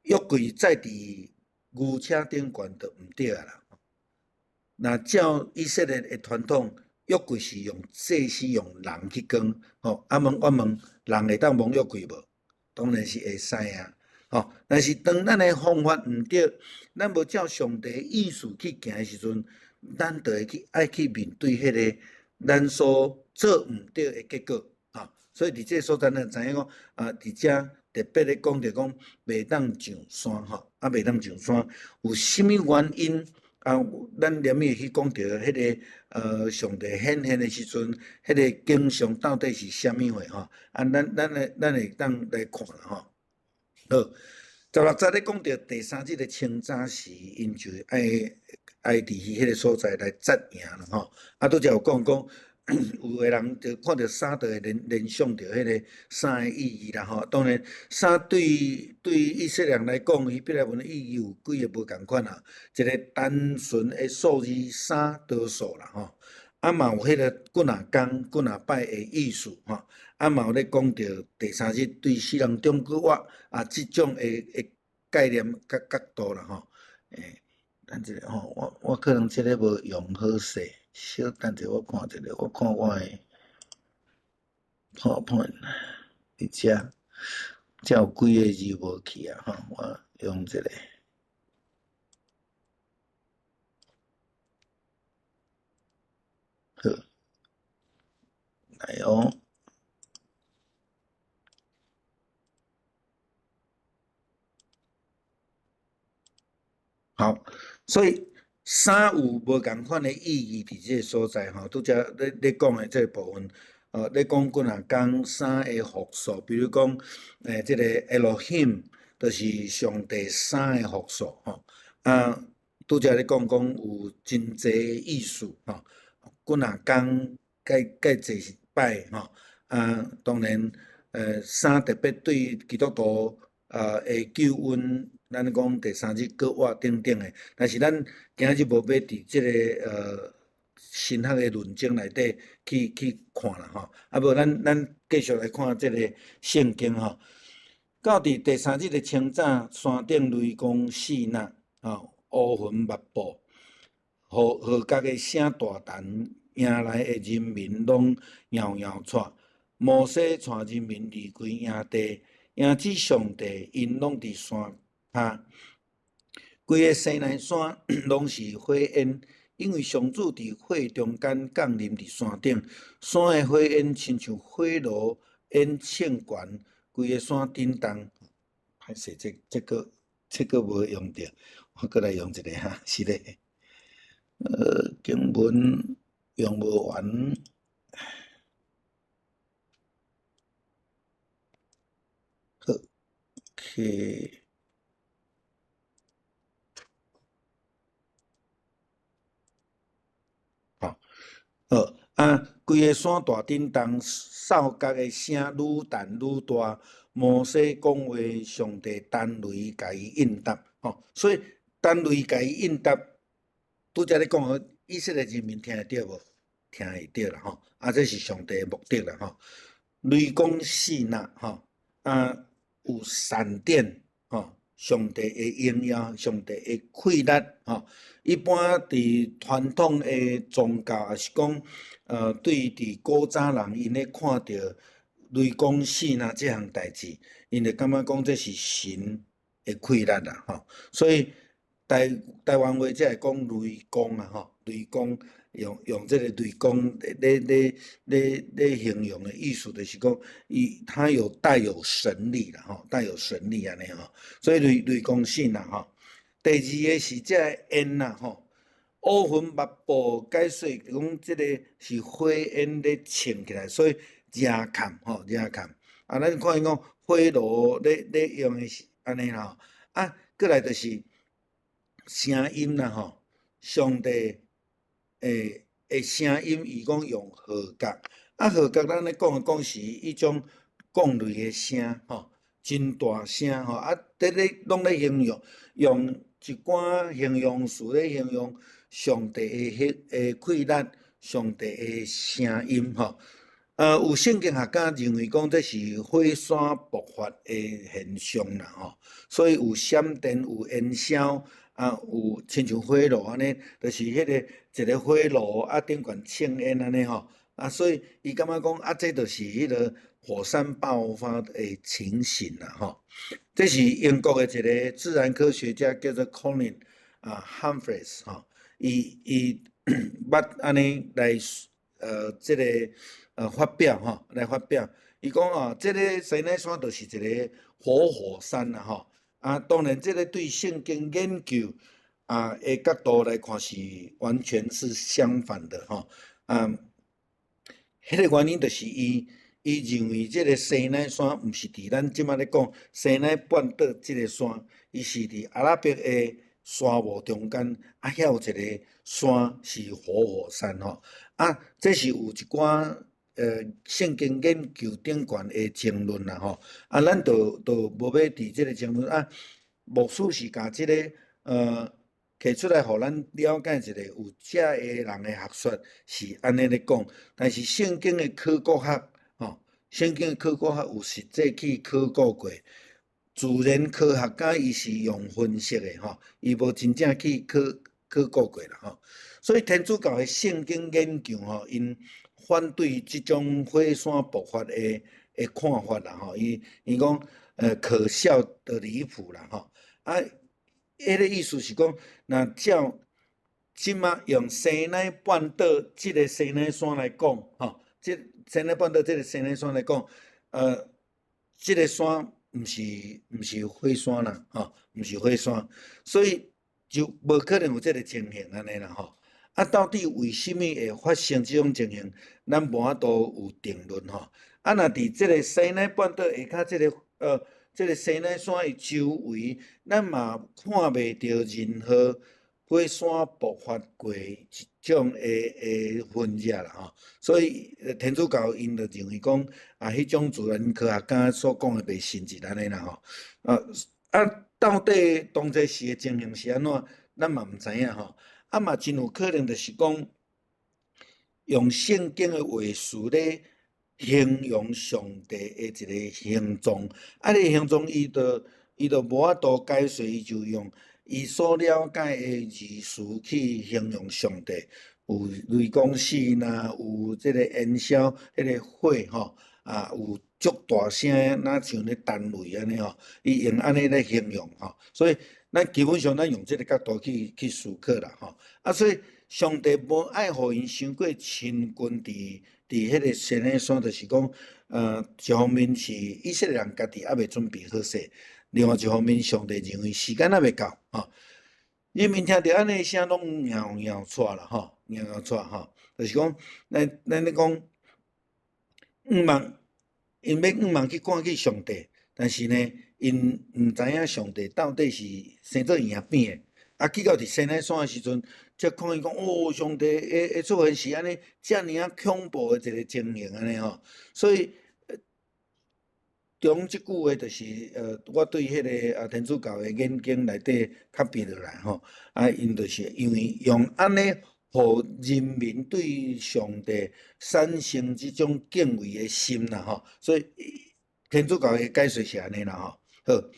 約櫃載佇牛車頂懸就毋對啊啦。若照以色列的傳統，約櫃是用祭司用人去扛，吼。啊問我問，人會當摸約櫃無？當然是會使啊，吼。但是當咱的方法毋對，咱無照上帝意思去行的時陣，咱就會去愛去面對彼个咱所做毋對的結果，吼。所以佇這个所在，咱知影講啊，佇遮特別咧講著講，袂當上山，吼，啊，袂當上山，有啥物原因？啊，咱連會去講著彼个上帝顯現的時陣，彼个景象到底是啥物貨吼？啊，咱會當來看啦吼。好，16節咧講著第三日的清早時，𪜶就愛佇彼个所在來紮營啦吼。啊，拄才有講講，有的人就看著衫就會聯想著彼个衫的意義啦吼。當然，衫對以色列人來講，希伯來文的意義有幾个無仝款啦。一个單純的數字三多數啦吼。啊嘛有彼个幾若工、幾若擺的意思吼。啊嘛有咧講著第三日對死人中閣活啊，這種的概念佮角度啦吼。等一下吼，我可能這个無用好勢，小等者我看一下，我看我的 PowerPoint 佇遮，遮有幾个字無去啊吼，我用這个。好，來哦。好，所以衫有無仝款的意義佇這个所在吼，拄才咧講的這个部分，咧講幾若工衫的複數，比如講，這个 Elohim 就是上帝三个複數吼，啊，拄才咧講講有真濟意思吼，幾若工蓋蓋濟擺吼，啊，當然，衫特別對基督徒的救恩。咱講第三日閣活等等的，但是咱今仔日無欲佇這个神學的論證內底去看啦吼，啊無咱繼續來看這个聖經吼。到佇第三日的清早，山頂雷公四若，吼，烏雲密布，號角的聲大彈，營內的人民攏搖搖掣。摩西帶人民離開營地，影子上帝𪜶攏佇山跤，規個西奈山攏是火焰，因為上主佇火中間降臨佇山頂，山的火焰親像火爐煙衝懸，規个山震動。歹勢，這個無用著，我閣來用一个哈，是咧。經文用無完。好，OK。好，啊，規个山大震動，哨角的聲愈彈愈大。摩西講話，上帝彈雷共伊應答，吼，所以彈雷共伊應答，拄才咧講，以色列人民聽會著無？聽會著啦，吼，啊，這是上帝的目的啦，吼。雷公四若，吼，啊，有閃電，吼，上帝的榮耀，上帝的氣力，吼。一般佇傳統的宗教，抑是講，對佇古早人，𪜶咧看著雷公四若這項代誌，𪜶就感覺講這是神的氣力啦，吼。所以台灣話才會講雷公啊，吼，雷公用這个雷公咧形容的意思，就是講伊他有帶有神力啦，吼，帶有神力按呢吼。所以雷公四若吼。第二个是這个煙啦，吼，烏雲密布解說講這个是火焰咧衝起來，所以熱崁吼，熱崁。啊，咱看伊講火爐咧用的是按呢吼，啊，閣來就是聲音啦吼，上帝的聲音，伊講用號角，啊，號角咱咧講的講是彼種降雷的聲吼，真大聲吼，啊，佇咧攏咧形容，用一寡形容詞咧形容上帝的彼个氣力，上帝的聲音吼。有聖經學家認為講這是火山爆發的現象啦吼，所以有閃電、有煙硝，啊，有親像火爐按呢，就是彼个一个火爐啊，頂懸衝煙按呢吼，啊，所以伊感覺講啊，這就是彼个火山爆發的情形啦吼。這是英國的一个自然科學家叫做 Colin Humphreys 吼，伊捌按呢來這个發表吼，來發表，伊講哦，這个西奈山就是一个活火山啦吼。啊，當然這个對聖經研究啊的角度來看是完全是相反的吼。啊，彼个原因就是伊認為這个西奈山毋是佇咱這擺咧講西奈半島這个山，伊是佇阿拉伯的沙漠中間，啊，遐有一个山是活火山吼。啊，這是有一寡聖經研究頂懸的爭論啦吼。啊，咱就無欲佇這个爭論啊。牧師是共這个提出來，予咱了解一个有遮个人的學說是按呢咧講，但是聖經的考古學吼，聖經的考古學有實際去考古過，自然科學家伊是用分析的吼，伊無真正去考究過啦吼。所以天主教的聖經研究吼，𪜶反對這種火山爆發的看法啦吼。伊講可笑的離譜啦吼。啊，彼個意思是講，若照這馬用西奈半島這个西奈山來講，吼，這西奈半島這个西奈山來講，這个山毋是火山啦，吼，毋是火山，所以就無可能有這个情形按呢啦吼。啊，到底為啥物會發生這種情形，咱無法度有定論吼。啊，若佇這个西奈半島下跤這个西奈山的周圍，咱嘛看袂著任何火山爆發過一種的痕跡啦吼。所以天主教𪜶就認為講，啊，彼種自然科學家所講的袂信實按呢啦吼。啊，到底當初時的情形是按怎，咱嘛毋知影吼。啊嘛真有可能就是講，用聖經的話詞咧形容上帝的一个形狀，啊，這个形狀伊就無法度解釋，伊就用伊所了解的字詞去形容上帝，有雷公閃啦，有這个燃燒彼个火吼，啊，有足大聲，若像咧彈雷按呢吼，伊用按呢來形容吼，所以咱基本上咱用這个角度去思考啦吼，啊，所以上帝無愛予𪜶傷過親近佇彼个西奈山，就是講，一方面是以色列人家己猶未準備好勢，另外一方面上帝認為時間猶未到吼。人民聽著按呢聲，攏搖搖掣啦吼，搖搖掣吼，就是講，咱咧講，向望，𪜶欲向望去看見上帝，但是呢，𪜶毋知影上帝到底是生做影變的。啊，去到佇西奈山的時陣，才看見講，哦，上帝會出現是按呢遮爾仔恐怖的一个情形按呢吼。所以，中這句話就是，我對彼个啊天主教的研經內底較變落來吼，啊，𪜶就是因為用按呢，予人民對上帝產生這種敬畏的心啦吼，所以天主教的解說是按呢啦吼。好，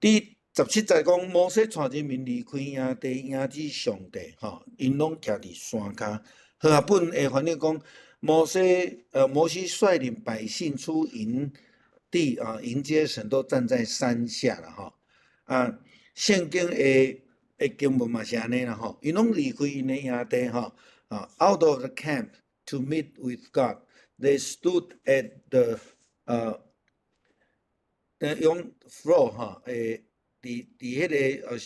佇17節講，摩西帶人民離開營地，迎接上帝，吼，𪜶攏徛佇山跤。和合本的翻譯講，摩西率領百姓出營地啊，迎接神，都站在山下啦，吼。啊，聖經的經文嘛是按呢啦，吼，𪜶攏離開𪜶的營地，吼，啊，out of the camp to meet with God，they stood at the 用 floor 吼，佇彼个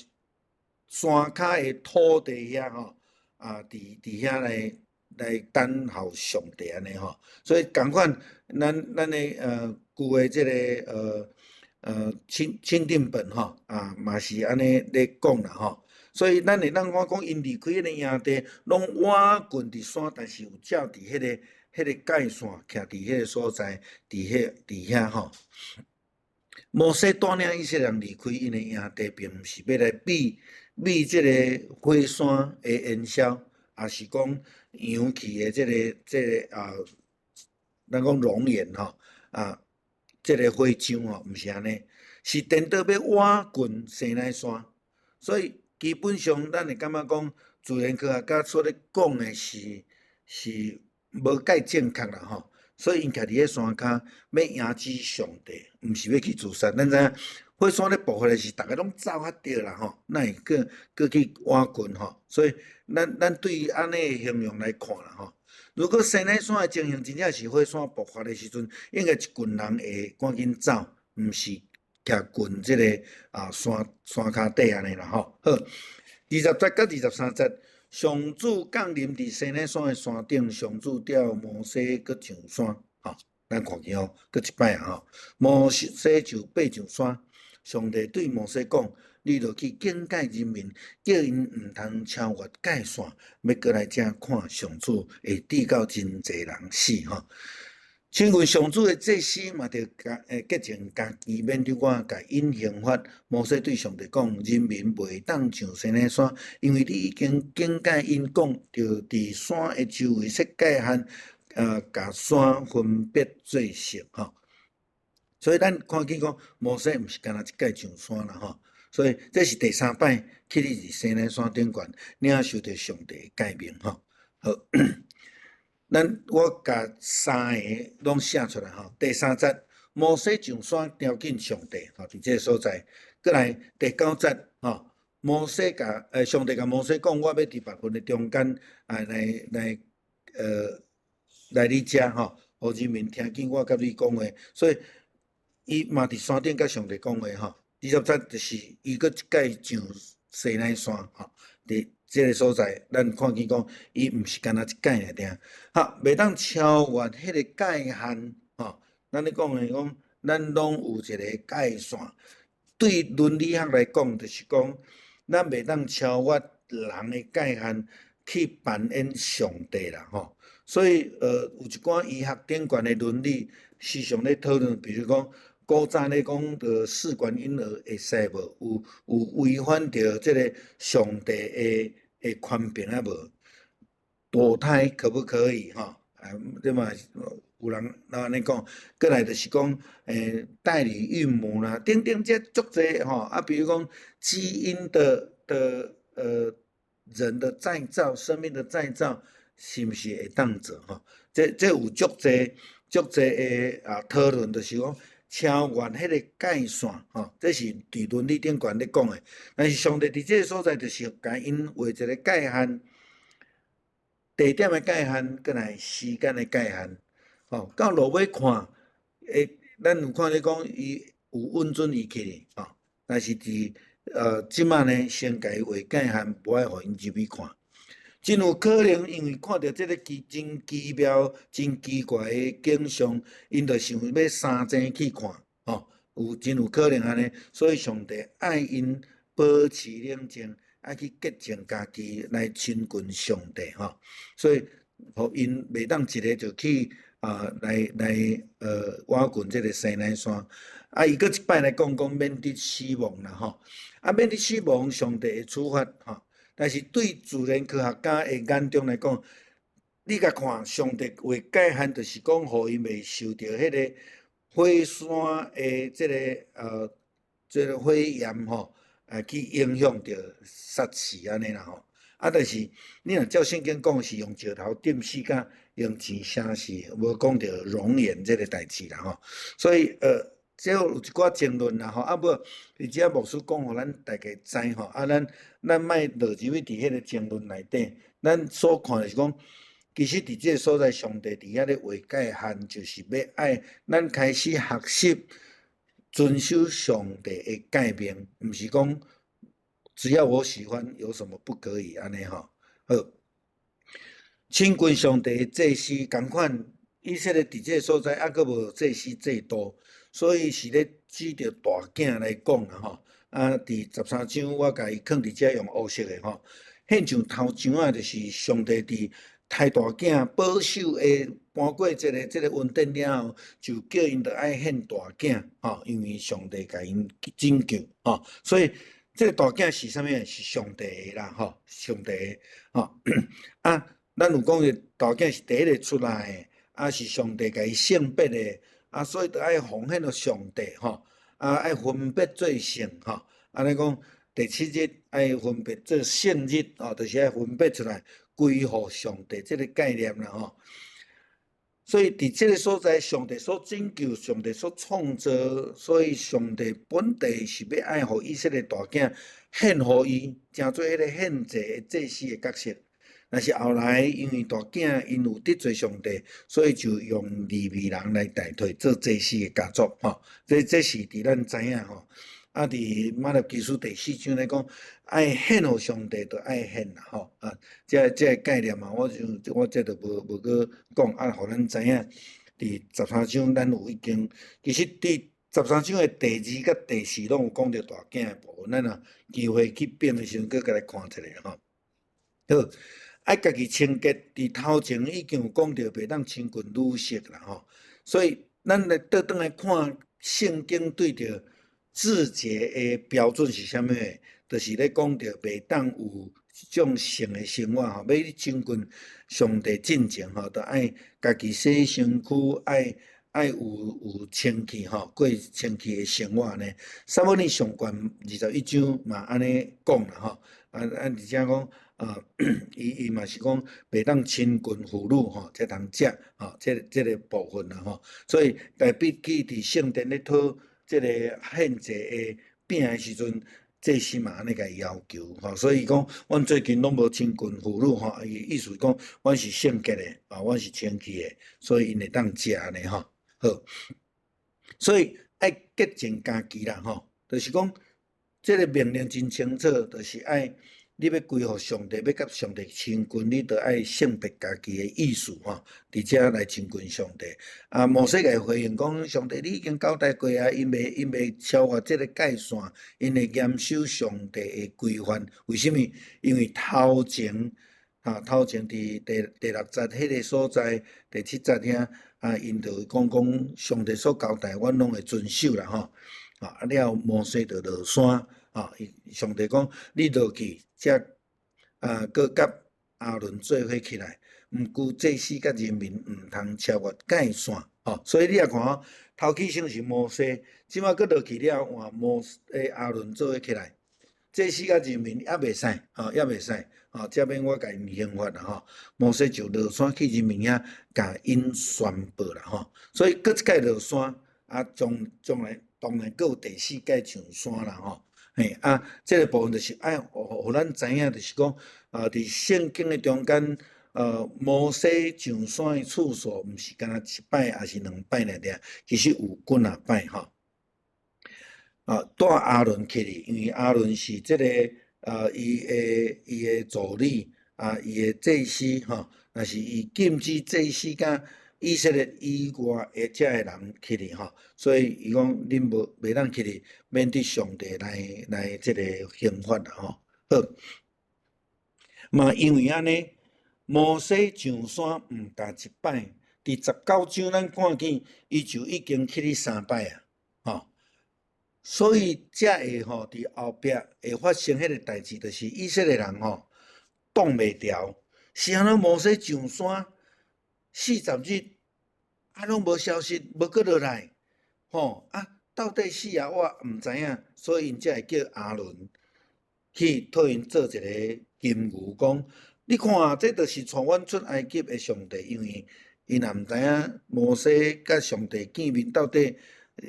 山跤的土地遐吼，啊，佇遐來等候上帝按呢吼，所以仝款，咱的舊的這个欽定本吼，啊，嘛是按呢咧講啦吼，所以咱會當看講，𪜶離開彼个營地，攏倚近佇山，但是有照佇彼个界線，徛佇彼个所在，佇遐吼。摩西帶領以色列人離開𪜶的營地，並毋是欲來避這个火山的燃燒，抑是講揚起的這個啊，咱講熔岩吼，啊，這个火山吼，毋是按呢，是顛倒欲倚近西奈山，所以基本上咱會感覺講，自然科學家所咧講的是無蓋正確啦吼。所以𪜶徛佇咧山跤，欲迎接上帝，毋是欲去自殺。咱知影火山咧爆發的時，逐个攏走較著啦吼，哪會閣去倚近吼？所以咱對按呢的形容來看啦吼，如果西奈山的情形真正是火山爆發的時陣，應該一群人會趕緊走，毋是徛近這个啊山跤底按呢啦吼。好，20節佮23節，上主降臨佇西奈山的山頂，上主調摩西閣上山，吼，咱看見哦，閣一擺啊吼，摩西就爬上山，上帝對摩西講：你著去警戒人民，叫𪜶毋通超越界線，欲過來遮看上主，會致到真濟人死吼。親近上主的祭司嘛，著共潔淨家己，免得我共𪜶刑罰。摩西對上帝講：人民袂當上西奈山，因為你已經警戒𪜶講，著佇山的周圍設界限，共山分別做聖吼。所以咱看見講摩西毋是干焦一擺上山啦吼，所以這是第三擺去佇西奈山頂懸領受著上帝的誡命吼。好，咱我共三个攏寫出來吼。第三節，摩西上山朝見上帝，吼，佇這个所在。閣來第九節，吼，摩西共上帝共摩西講，我欲佇白雲的中間啊來你遮吼，予人民聽見我佮你講話，所以伊嘛佇山頂佮上帝講話吼。20節就是伊閣一擺上西奈山吼，佇這个所在，咱看見講伊毋是干焦一擺爾爾，哈，袂當超越彼个界限吼。咱咧講的講，咱攏有一个界線。對倫理學來講，就是講咱袂當超越人的界限去扮演上帝啦吼。所以，有一寡醫學頂懸的倫理時常咧討論，比如講古早咧講著試管嬰兒會使無？有違反著這个上帝的權柄啊無？墮胎可不可以？吼，啊，這嘛有人按呢講。閣來就是講，代理孕母啦，等等，這足濟吼。啊，比如講基因的人的再造，生命的再造，是毋是會當做？吼，這有足濟足濟的啊討論，就是講超越彼个界線，吼，這是佇倫理頂懸咧講的。但是上帝佇這个所在，就是共𪜶畫一个界限，地點的界限，閣來時間的界限。吼，到落尾看，咱有看咧講，伊有允准伊去，吼，但是佇這擺呢，先共伊畫界限，無愛予𪜶入去看。真有可能，因為看著這个真奇妙、真奇怪的景象，𪜶就想欲三更去看，吼，有真有可能按呢。所以上帝愛𪜶保持冷靜，愛去潔淨家己來親近上帝，吼。所以，予𪜶袂當一个就去啊，來倚近這个西奈山。啊，伊閣一擺來講講免得死亡啦，吼。啊，免得死亡，上帝會處罰，吼。但是對自然科學家的眼中來講，你共看上帝畫界限，就是講予𪜶袂受著彼个火山的這个火焰吼，去影響著殺死按呢啦吼。啊，但是你若照聖經講是用石頭釘死，佮用錢寫死，無講著熔岩這个代誌啦吼。所以這有一寡爭論啦吼，啊無，佇遮牧師講予咱大家知吼，啊咱莫落入去佇彼个爭論內底，咱所看的是講，其實佇這个所在，上帝佇遐咧畫界限，就是欲愛咱開始學習遵守上帝的誡命，毋是講只要我喜歡，有什麼不可以按呢吼。好，親近上帝的祭司仝款，以色列佇這个所在猶閣無祭司制度。所以是咧指著大囝來講啦吼，啊，佇13章我共伊囥佇遮用烏色的吼，獻上頭上仔就是上帝佇刣大囝保守的搬過這个恩典了後，就叫𪜶著愛獻大囝吼，因為上帝共𪜶拯救吼，所以這个大囝是啥物？是上帝的啦吼，上帝的吼。啊，咱有講的大囝是第一个出來的，啊是上帝共伊聖別的。啊，所以著愛奉獻予上帝吼，啊，愛分別做聖吼。按呢講，第七日愛分別做聖日吼，就是愛分別出來歸予上帝這个概念啦吼。所以佇這个所在，上帝所拯救，上帝所創造，所以上帝本地是欲愛予以色列大囝獻予伊，成做彼个獻祭的祭司的角色。但是後來因為大囝𪜶有得罪上帝，所以就用利未人來代替做祭司的工作吼。這是佇咱知影吼。啊，佇瑪拉基書第四章咧講，愛獻予上帝，就愛獻啦吼。啊，這个概念嘛，我就我這就無閣講，啊，予咱知影。佇十三章咱有已經，其實佇十三章的第二佮第四攏有講著大囝的部分，咱若機會去變的時陣，閣共來看一下吼。好。愛家己清潔，佇頭前已經有講著袂當親近女色啦吼，所以咱來倒轉來看聖經對著自潔的標準是啥物？就是咧講著袂當有這種性的生活吼，欲親近上帝進前吼，著愛家己洗身軀，愛愛有清氣吼，過清氣的生活呢。撒母耳上卷21章嘛按呢講啦吼，啊啊而且講啊，伊嘛是講袂當親近婦女吼，才通食吼，這個部分啦吼。所以大衛去佇聖殿咧討這個獻祭的餅的時陣，祭司嘛按呢共伊要求吼，所以講，阮最近攏無親近婦女吼，伊意思講，阮是聖潔的，啊，阮是清氣的，所以𪜶會當食呢吼。好，所以愛潔淨家己啦吼，就是講，這個命令真清楚，就是愛你欲歸予上帝，欲佮上帝親近，你著愛聖別家己的意思吼，佇遮來親近上帝。啊，摩西共伊回應講，上帝你已經交代過啊，𪜶袂超越這個界線，𪜶會嚴守上帝的規範。為啥物？因為頭前，哈，頭前佇第六節彼個所在，第七節遐，啊，𪜶就講講上帝所交代，阮攏會遵守啦吼。啊了，摩西就落山，啊，上帝講，你落去，才啊，閣佮亞倫做伙起來，毋過祭司佮人民毋通超越界線，吼。所以你也看吼，頭起先是摩西，這擺閣落去了，換亞倫做伙起來，祭司佮人民猶袂使，吼，猶袂使，吼，這免我共𪜶刑罰啦，吼。摩西就落山去人民遐，共𪜶宣布啦，吼。所以閣一擺落山，啊，將來當然閣有第四擺上山啦，吼。嘿，啊，這個部分就是愛予咱知影，就是講，啊，佇聖經的中間，摩西上山的次數，毋是干焦一擺，抑是兩擺爾爾，其實有幾若擺吼。啊，帶亞倫去哩，因為亞倫是這個，伊的助理，啊，伊的祭司吼，若是伊禁止祭司佮以色列以外的遮的人去哩吼，所以伊講恁無袂當去哩，免得上帝來這個刑罰啦吼。好，嘛因為按呢，摩西上山毋但一擺，佇19章咱看見，伊就已經去哩三擺啊，吼。所以才會吼，佇後壁會發生彼個代誌，就是以色列人吼擋袂牢，是按怎摩西上山40日，啊，攏無消息，無閣落來，吼啊，到底死抑活毋知影，所以𪜶才會叫亞倫去替𪜶做一个金牛，講你看啊，這就是帶阮出埃及的上帝，因為𪜶也毋知影摩西佮上帝見面到底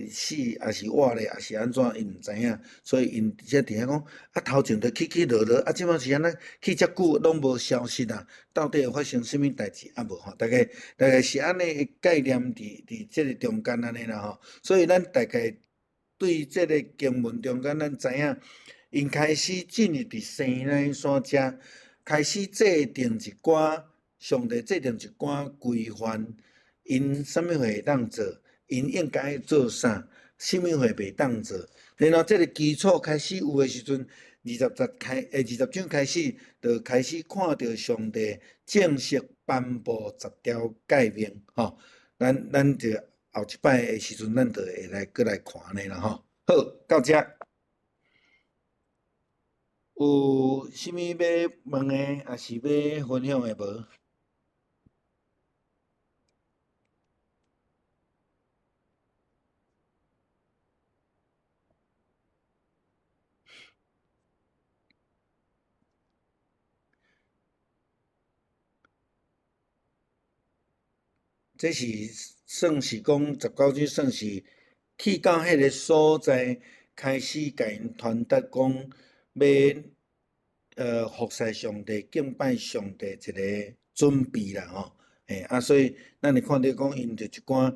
死抑是活咧，抑是按怎，𪜶毋知影，所以𪜶才佇遐講，啊頭前著起起落落，啊這擺是按怎去遮久攏無消息啊？到底會發生啥物代誌啊無吼？大概是按呢的概念佇這个中間按呢啦吼。所以咱大概對這个經文中間，咱知影，𪜶開始進入佇西奈山遮，開始制定一寡上帝制定一寡規範，𪜶啥物貨會當做？𪜶應該做啥？啥物貨袂當做？然後這个基礎開始有的時陣，20節開，20章開始，就開始看著上帝正式頒布十條誡命，吼。咱就後一擺的時陣，咱就會來閣來看按呢啦，吼。好，到遮。有啥物欲問的，抑是欲分享的無？這是算是講19章，算是去到彼个所在，開始共𪜶傳達講，欲服侍上帝、敬拜上帝一個準備啦吼。嘿，啊，所以咱會看著講，𪜶就一寡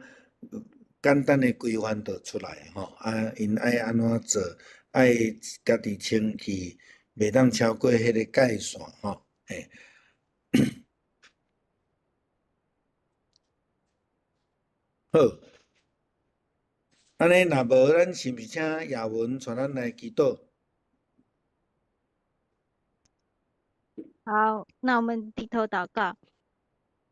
簡單的規範就出來吼。啊，𪜶愛按怎做，愛家己清氣，袂當超過彼个界線吼。嘿。好，按呢若無，咱是毋是請亞文帶咱來祈禱？好，那我們低頭禱告。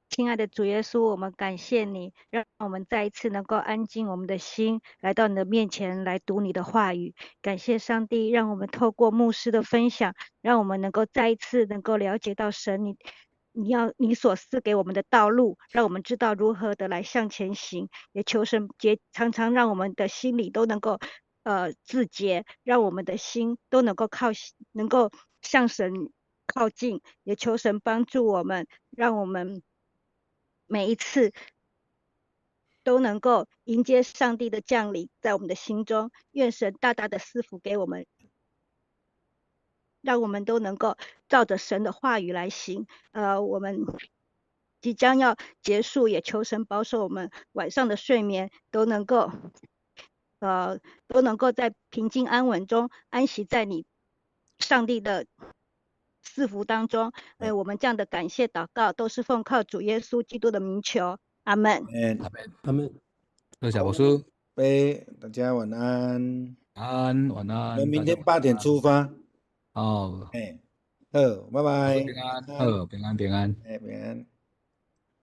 親愛的主耶穌，我們感謝你，讓我們再一次能夠安靜我們的心，來到你的面前來讀你的話語。感謝上帝，讓我們透過牧師的分享，讓我們能夠再一次能夠了解到神你你要你所賜給我們的道路，讓我們知道如何的來向前行。也求神潔常常讓我們的心裡都能夠自潔，讓我們的心都能夠靠能夠向神靠近。也求神幫助我們，讓我們每一次都能夠迎接上帝的降臨在我們的心中。願神大大的賜福給我們，讓我們都能夠照着神的話語來行。我們即將要結束，也求神保守我們晚上的睡眠都能夠在平靜安穩中安息在你上帝的賜福當中。我們這樣的感謝禱告，都是奉靠主耶穌基督的名求。阿門。阿門。阿門。多謝牧師。大家晚安。安，晚安。我們明天8點出發。哦。哎，好，拜拜。平安，好，平安，平安。哎，平安。